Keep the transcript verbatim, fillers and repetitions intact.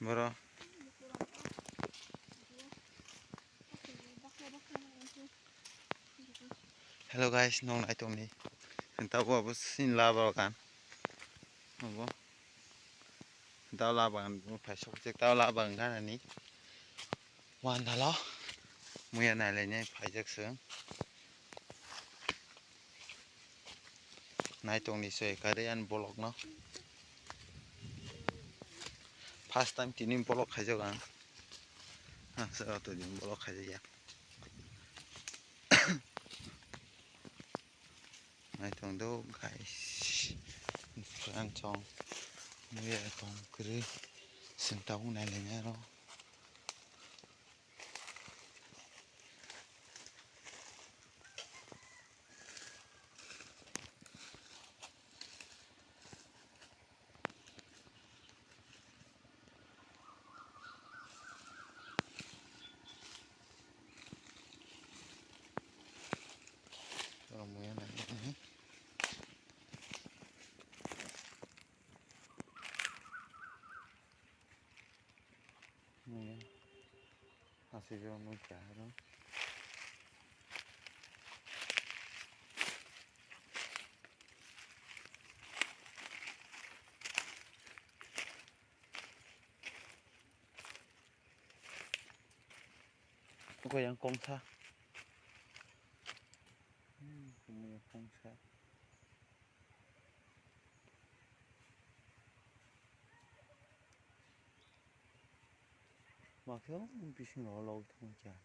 Boro. Hello guys, nong nai tongni. Tabo abo sin la bagan. Abo. Tabo la bagan, phai sok jek tabo la bagan ganani. Wandalo. Muya nai lai nai phai jak sung. Nai tongni se kari ani bolok no. First time tini bolok khaijak ang. Ha, se auto din bolok khaijak ya. Nai tong do guys. Friend song. Muya tong kri. Sing tabung nai lai nai ro. Aswk nukha aro. Oko yang kongsa. Hmm, kongsa. Makhe bising rok log thangkha.